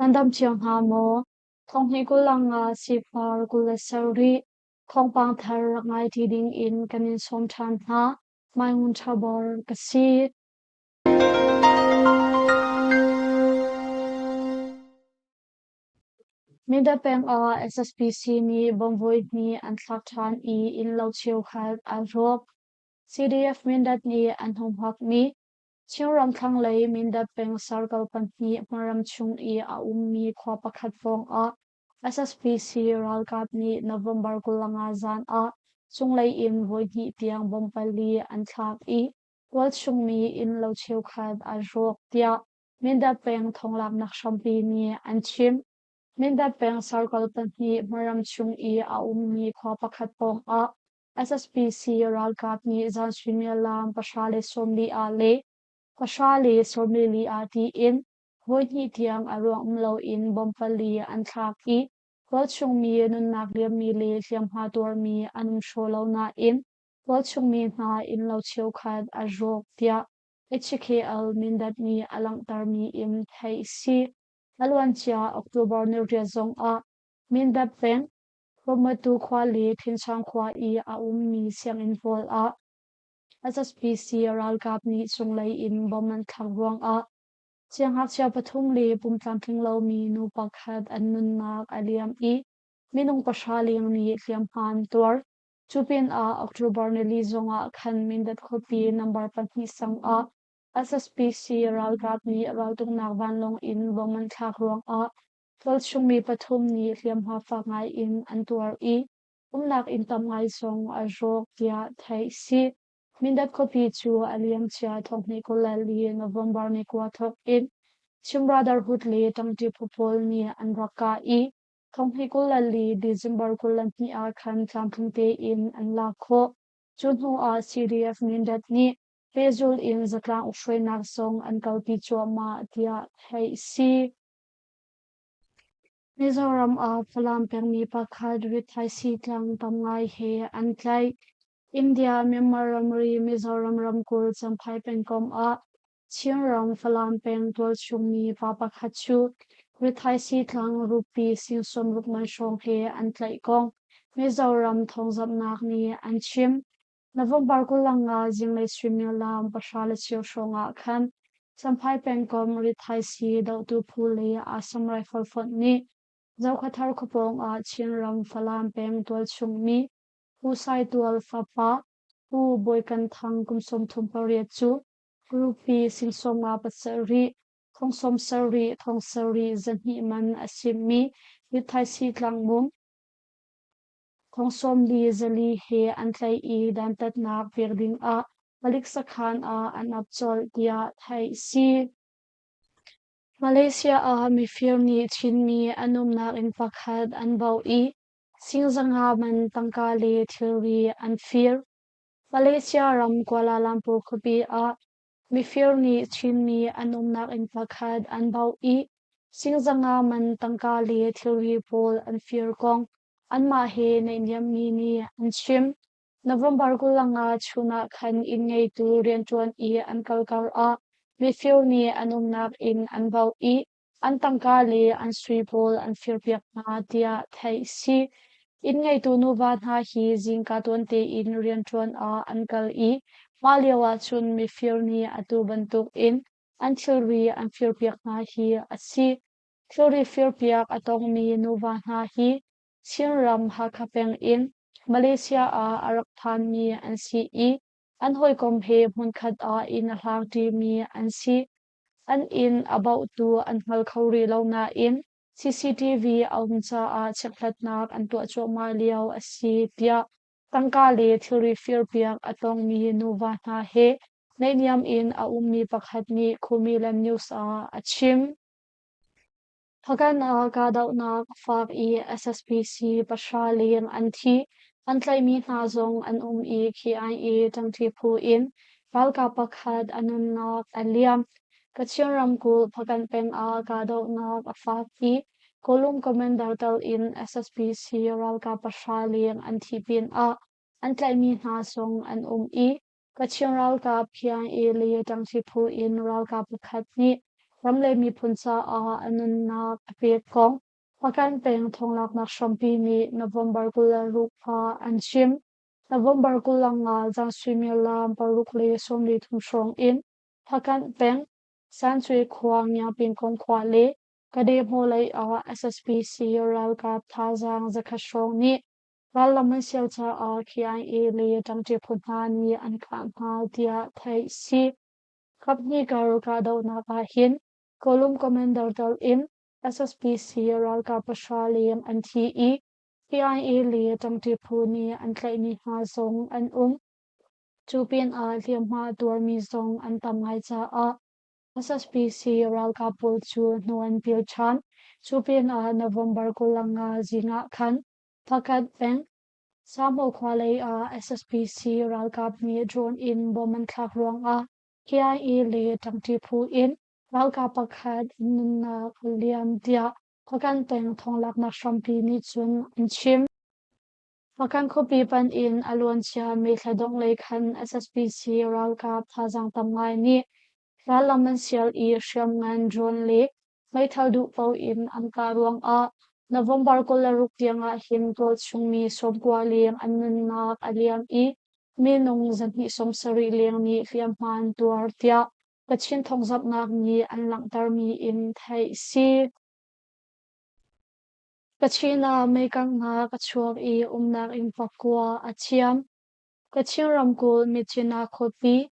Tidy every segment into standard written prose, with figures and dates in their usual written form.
Nan dam cio hnga maw? Thonghnih 25 sifar 27 thawngpang thar rak ngai ṭi ding in kan in sawm ṭhan hna. Mai Ngun Ṭha Bor ka si. Mindat peng ah SSPC nih bomb voihnih an thlak ṭhan i innlo cheukhat an rawk. CDF Mindat nih an humhakmi Chinram thlanglei Mindat peng Circle pahnih hmaram chung i a ummi khua pakhat pawngah SSPC ralkap nih November 25 zan ah cunglei in voihnih tiang bomb pali an thlak i tualchungmi innlo cheukhat an rawk tiah Mindat peng thonglaknak hrampi nih an chim. Mindat peng Circle pahnih hmaram chung i a ummi khua pakhat pawngah SSPC ralkap nih zan suimilam 10:40 ah le 10:44 ah tiin voihnih tiang a ruang um loin bomb pali an thlak i tualchungmi nunnak liammi le hliamhma tuarmi an um hraw lo nain tualchungmi hna innlo cheukhat a rawk tiah HKL Mindat nih a langhtermi in theih a si. A luancia October niriat zongah Mindat peng Bawmatu khua le Thinchang khua i a ummi sianginn pawl ah SSPC ralkap nih cunglei in bomb an thlak ruangah siangngakchia pathum le pum tlamtling lomi nu pakhat an nunnak a liam i minung pahra leng nih hliamhma an tuar. Cu pinah October nili zongah khan Mindat khuapi number pahnih sang ah SSPC ralkap nih raltuknak vanlawng in bomb an thlak ruangah tualchungmi pathum nih hliamhma fak ngai in an tuar i umnak inn tam ngai zong a rawk tiah theih a si. Mindat khuapi cu a liamcia thonghnih 24 November ni kua thawk in Chin Brotherhood le ṭangṭi phu pawl nih an rak kah i thonghnih 24 December 22 ah khan tlamtling tein an lak khawh. Cu hnu ah CDF Mindat nih pehzulh in zatlang ukhruainak zong an kalpi cuahmah tiah theih a si. Mizoram ah Falam pengmi pakhat rithaisii tlang tam ngai he an tlaih. India-Myanmar ramri Mizoram ramkulh Champhai pengkomh ah Chinram Falam peng tualchung mi pa pakhat cu rithaisii tlang rupee sing 60 man hrawng he an tlaih kong Mizoram thawngzamhnak nih an chim. November 25 zinglei suimilam pahra le cheu hrawng ah khan Champhai pengkomh rithaisii dohtu phu le Assam Rifle fonh nih Zokhawthar khuapawng ah Chinram Falam peng tualchung mi Pu Sai Tual fapa Pu Bawi Kan Thang kum 38 cu rupee sing 57 thong 70 thong sarih zahnih man a simmi rithaisii tlangmum Thong 40 zali he an tlaih i dantatnak pek dingah palik sakhan ah an ap colh tiah theih a si. Malaysia ah mifir nih Chinmi an umnak inn pakhat an bauh i sing zanga man tangka le thilri an fir. Malaysia ram Kuala Lumpur khuapi ah mifir nih Chinmi an umnak inn pakhat an bauh i sing zanga man tangka le thilri pawl an fir kong anmah he naihniammi nih an chim. November 25 chun ah khan inn ngeitu rianṭuan i an kal karah mifir nih an umnak inn an bauh i an tangka le an sui pawl an firpiak hna tiah theih a si. Inn ngeitu nuva hna hi zingka tuan tein rianṭuan ah an kal i mah lio ahcun mifir nih atu bantukin an thilri an firpiak hna hi a si. Thilri firpiak a tongmi nuva hna hi Chinram Hakha peng in Malaysia ah a rak phanmi an si i an hawikom he hmunkhat ah inn a hlangṭimi an si. An inn a bauhtu an hngal kho rih lo nain CCTV a um caah checkhlatnak an tuah cuahmah lio a si tiah tangka le thilri firpiak a tongmi nuva hna he naihniam in a ummi pakhat nih Khumiland News ah a chim. Hpakant ah kahdohnak a fak i SSPC pahra leng an thi. An tlaihmi hna zong an um i KIA ṭangṭi phu in ralkap pakhat a nunnak a liam. Kachin ramkulh Hpakant peng ah kahdohnak a fak i Kawlum commander tal in SSPC ralkap pahra leng an thih pinah an tlaihmi hna zong an um i Kachin ralkap KIA le ṭangṭi phu in ralkap pakhat nih ram le miphun caah a nunnak a pek kong Hpakant peng thawnglaknak hrampi nih November 26 ah an chim. November 25 zan suimilam 6:33 hrawng in Hpakant peng Sancwe khua Ngiangpingkong khua le Kadehmaw lei ah SSPC ralkap thazaang zakhat hrawng nih rallam an sial caah KIA le ṭangṭi phu hna nih an kah hna tiah theih si. Kaphnih kar kahdohnak ah hin Column Commander tal in SSPC ralkap pahra leng an thi i KIA le ṭangṭi phu nih an tlaihmi hna zong an um. Cu pinah hliamhma a tuarmi zong an tam ngai caah SSPC ralkap pawl cu hnu an pil ṭhan. Cu pinah November 25 zing ah khan Hpakant peng Samoh khua lei ah SSPC ralkap nih drone in bomb an thlak ruangah KIA le ṭangṭi phu in ralkap pakhat nunnak a liam tiah Hpakant peng thawnglaknak hrampi nih cun an chim. Hpakant khuapi panh in a luancia May thla dongh lei khan SSPC ralkap thazaang tam ngai nih rallam an sial i hriamngan drone le meithal duh paoh in an kah ruangah November 26 tiangah hin tualchung mi 90 leng an nunnak a liam i minung 270 leng nih hliamhma an tuar tiah Kachin thawngzamhnak nih an langhtermi in theih si. Kachin ah meikanghnak a chuak i umnak inn pakua a thiam. Kachin ramkulh Myitkyina khuapi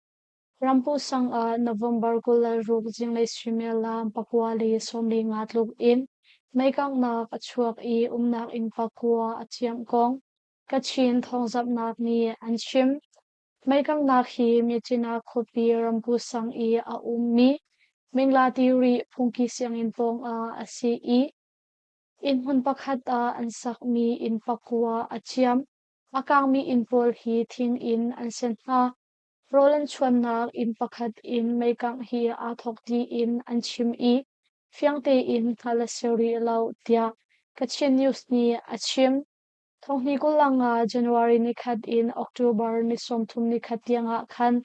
Rampu sang ah November 26 zinglei suimilam 9:45 tluk in meikanghnak a chuak i umnak inn pakua a thiamh kong Kachin thawngzamhnak nih an chim. Meikanghnak hi Myitkyina khuapi Rampu sang i a ummi Minglatiri phungki sianginn pawng ah a si i Innhmun pakhat ah an sakmi inn pakua a ciam. A kangmi inn pawl hi thing in an si hna. Rawl an chuannak inn pakhat in meikangh hi aa thawk tiin an chim i fiang tein hngalh a si rih lo tiah Kachin News nih a chim. Thonghni 25 January nikhat in October ni 30 nikhat tiangah khan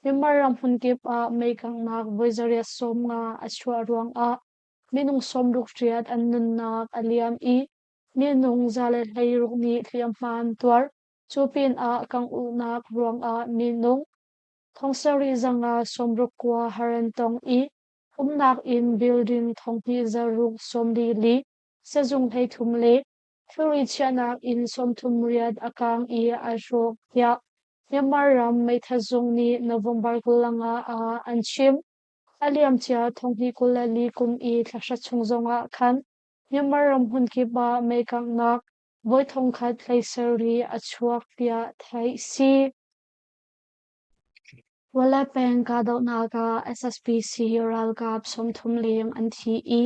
Myanmar ram hmunkip ah meikanghnak voi 850 a chuah ruangah Minung 60 riat an nunnak a liam i minung 116 nih hliamhma an tuar. Cu pinah kangh-uhnak ruangah minung thongsarih zanga 60 kua har an tong i umnak inn building thonghnih zaruk 44, sazung 33 le thilri chiahnak inn 30 riat a kaang i ai hrawk tiah Myanmar ram meithat zung nih November 25 ah an chim. A liamcia 2024 kum i thla hra chung zongah khan Myanmar ram hmunkip ah meikanghnak voi 1037 a chuak tiah theih si. Wala peng kahdohnak ah SSPC ralkap 30 leng an thi i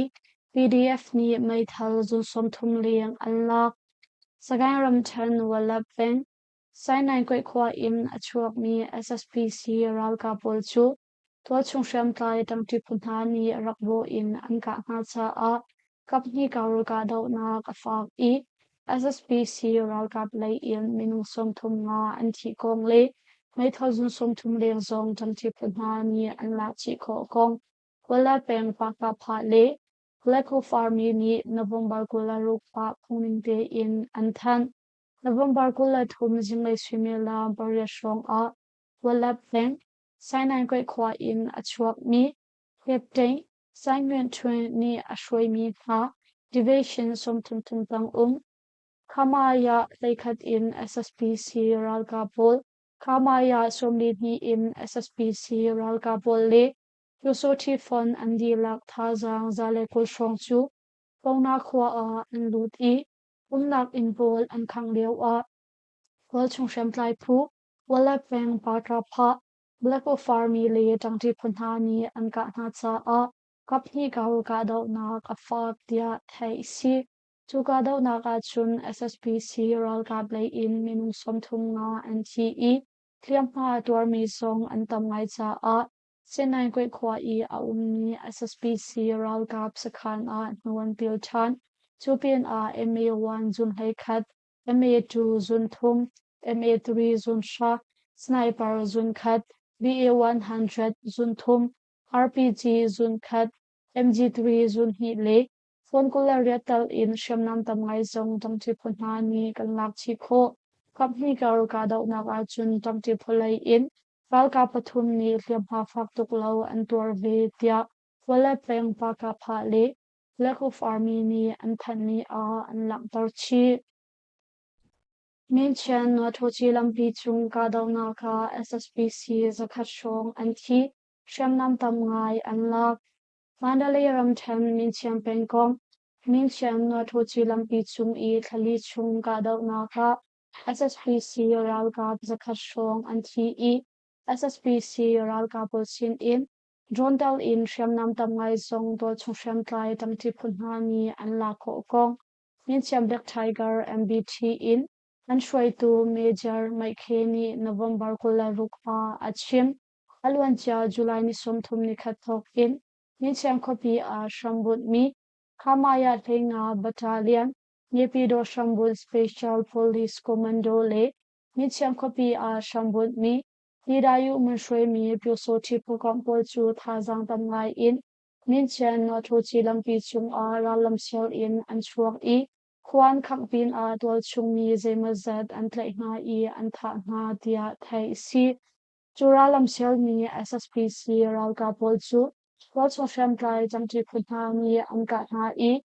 PDF nih meithal zun 30 leng an lak. Sagaing ramṭhen Wala peng Sainai khua in a chuakmi SSPC ralkap pawl cu Tualchung hriamtlai ṭangṭi phu hna nih rak bawh in an kah hna caah kaphnih kar kahdohnak a fak i SSPC ralkap lei in minung 35 an thih kong le meithal zun 30 leng zong ṭangṭi phu hna nih an lak chih khawh kong Kuala peng Pakapha le Lekho Farmi nih November 26 ah phungning tein an thanh. November 23 zinglei suimilam 8 hrawng ah Kuala peng Sinai khua in a chuakmi Captain Sai Nguyen Htun nih a hruaimi hna Division 33 tang um Khamaya 11 in SSPC ralkap pawl, Khamaya 42 in SSPC ralkap pawl le Pyusawhti Fund an dihlak thazaang 120 hrawng cu Pona khua ah an lut i umnak inn pawl an khangh lioah tualchung hriamtlai phu Wala peng Patrapha, Black Farmi le ṭangṭi phu hna nih an kah hna caah kaphnih kar kahdohnak a fak tiah theih a si. Cu kahdohnak ahcun SSPC ralkap lei in minung 35 an thi i hliamhma a tuarmi zong an tam ngai caah Sinai khua i a ummi SSPC ralkap sakhan ah hnu an pil ṭhan. Cu pinah MA1 zun 11, MA2 zun thum, MA3 zun hra, Sniper zun khat, BA100 zun thum, RPG zun khat, MG3 zun hnih le phone 28 tal in hriamnam tam ngai zong ṭangṭi phu hna nih kan lak chih khawh. Kaphnih kar kahdohnak ahcun ṭangṭi phu lei in ralkap pathum nih hliamhma fak tuk lo an tuar ve, tiah Wallet peng Pakapha le Black Wolf Army nih an thanhmi ah an langhter chih. Minchian Nuathoci lampi cung kahdohnak ah SSPC 100 hrawng an thi, hriamnam tam ngai an lak. Mandalay ramṭhen Minchian pengkomh Minchian Nuathoci lampi cung i thlali chung kahdohnak ah SSPC ralkap 100 hrawng an thi i SSPC ralkap pawl sin in drone tel in hriamnam tam ngai zong tualchung hriamtlai ṭangṭi phu hna nih an lak khawh kong Minchiam Black Tiger MBT in an hruaitu Major Maikhe nih November 26 ah a chim. A luancia July ni 31 thawk in Minchiam khuapi ah hrambunhmi Khamaya Hleinga Battalion, Naypyidaw hrambunh Special Police Commando le Minchiam khuapi ah hrambunhmi Nidayu mun hruaimi Pyosawṭhi phukomh pawl cu thazaang tam ngai in Minchian Nuathoci lampi cungah rallam sial in an chuak i khua an khangh pinah tualchung mi zeimawzat an tlaih hna i an thah hna tiah theih a si. Cu rallam sialmi SSPC ralkap pawl cu tualchung hriamtlai ṭangṭi phu hna nih an kah hna i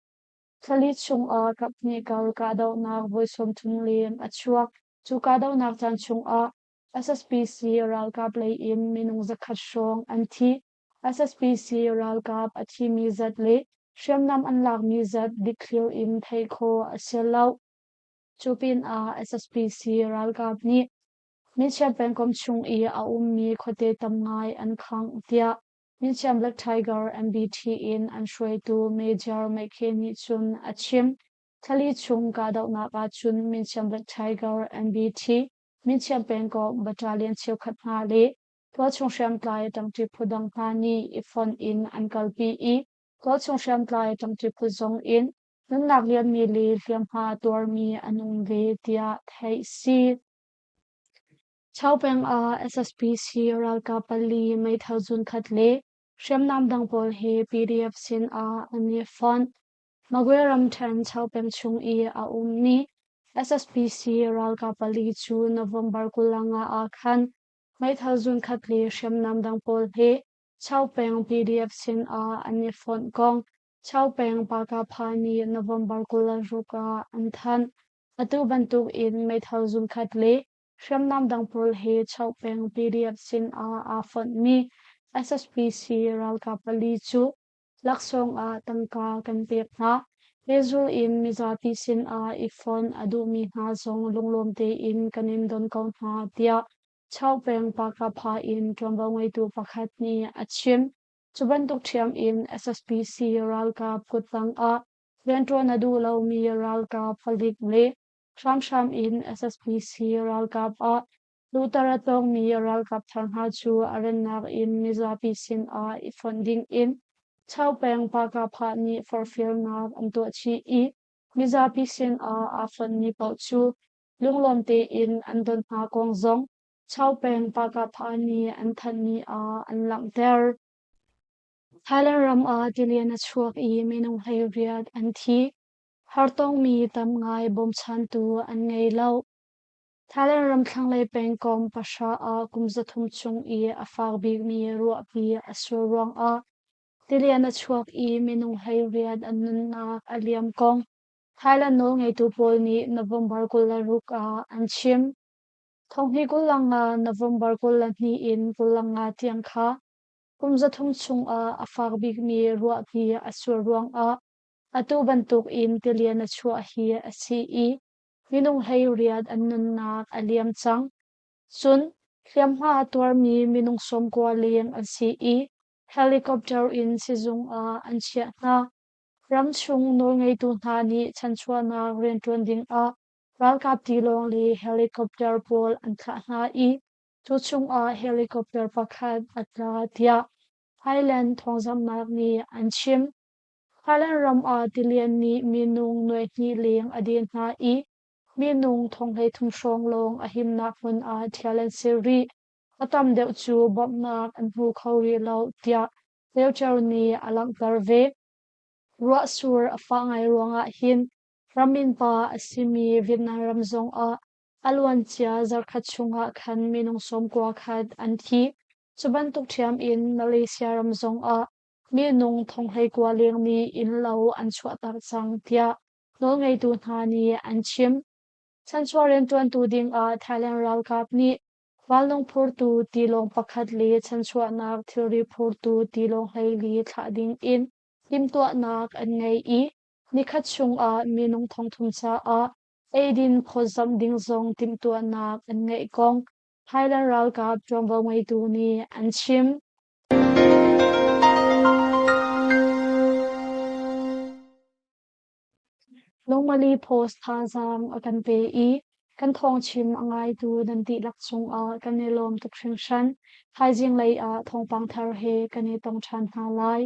thlali chungah kaphnih kar kahdohnak voi 30 leng a chuak. Cu kahdohnak caan chungah SSPC ralkap lei in minung 100 hrawng an thi. SSPC ralkap a thimi zat le hriamnam an lakmi zat dikthlir in theih khawh a si lo. Cu pinah SSPC ralkap nih Minchiam pengkomh chung i a ummi khuate tam ngai an khangh tiah Minchiam Black Tiger MBT in an hruaitu Major Maikhe nih cun a chim. Thlali chung kahdohnak ahcun Minchiam Black Tiger MBT, Minchiam pengkomh battalion cheukhat hna le tualchung hriamtlai ṭangṭi phu dang hna nih i fonh in an kalpi i tualchung hriamtlai ṭangṭi phu zong in nunnak liammi le hliamhma tuarmi an um ve tiah theih si. Chau peng ah SSPC ralkap pali meithal zunkhat le hriamnam dang pawl he PDF sin ah an i fonh. Magwe ramṭhen Chau peng chung i a ummi SSPC ralkap pali cu November 25 ah khan meithal zunkhat le hriamnam dang pawl he Chau peng PDF sin ah an i fonh kong Chau peng Pakapha nih November 26 ah an thanh. Atu bantuk in meithal zunkhat le hriamnam dang pawl he Chau peng PDF sin ah aa fonhmi SSPC ralkap pali cu laksawng ah tangka kan pek hna. Pehzulh in mizapi sin ah i fonh a duhmi hna zong lunglawm tein kan in don ko hna, tiah Chau peng Pakapha in ṭuanvo ngeitu pakhat nih a chim. Cu bantuk ṭhiam in SSPC ralkap kuttang ah rianṭuan a duh lomi ralkap palik le hramhram in SSPC ralkap ah luhter a tongmi ralkap thar hna cu a rannak in mizapi sin ah i fonh ding in Chau peng Pakapha nih forhfialnak an tuah chih i mizapi sin ah aa fonhmi paoh cu lunglawm tein an don hna kong zong Chau peng Pakapha nih an thanhmi ah an langhter. Thailand ram ah tilian a chuak i minung 18 an thi. Hartongmi tam ngai bawmchantu an ngei lo. Thailand ram thlanglei pengkomh pahra ah kum 300 chung i a fak bikmi ruahpi a sur ruangah tilian a chuak i minung 18 an nunnak a liam kong Thailand nawlngeitu pawl nih November 26 ah an chim. Thonghnih 25 November 22 in 25 tiang kha kum 300 chungah a fak bikmi ruahpi a sur ruangah atu bantuk in tilian a chuah hi a si i minung 18 an nunnak a liam cang. Cun hliamhma a tuarmi minung 90 leng an si i helicopter in sizung ah an chiah hna. Ramchung nawlngeitu hna nih chanchuahnak rianṭuan dingah ralkap tilawng le helicopter pawl an thlah hna i cu chungah helicopter pakhat a tla tiah Thailand thawngzamhnak nih an chim. Thailand ram ah tilian nih minung 2,000 leng a den hna i minung 33,000 hrawng lawng a himnak hmun ah ṭhial an si rih. A tam deuh cu bawmhnak an hmu kho rih lo tiah Reuters nih a langhter ve. Ruahsur a fah ngai ruangah hin ramin pa a simi Vietnam ram zongah a luancia zarkhat chungah khan minung sawmkua khat an thi. Cu bantuk ṭhiam in Malaysia ram zongah minung thonghleikua leng nih innlo an chuahtak cang tiah nawlngeitu hna nih an chim. Chanchuah rianṭuantu dingah Thailand ralkap nih vanlawng phurtu tilawng pakhat le chanchuahnak thilri phurtu tilawng 14 thlah dingin timhtuahnak an ngei i nikhat chungah minung 3,000 caah eidin phawtzamh ding zong timhtuahnak an ngeih kong Thailand ralkap ṭuanvo ngeitu nih an chim. Lungmali Post thazaang a kan pe i kan thawngchim a ngaitu nan dihlak cungah kan i lawm tuk hringhran. Thaizing lei ah thawngpang thar he kan i tong ṭhan hna lai.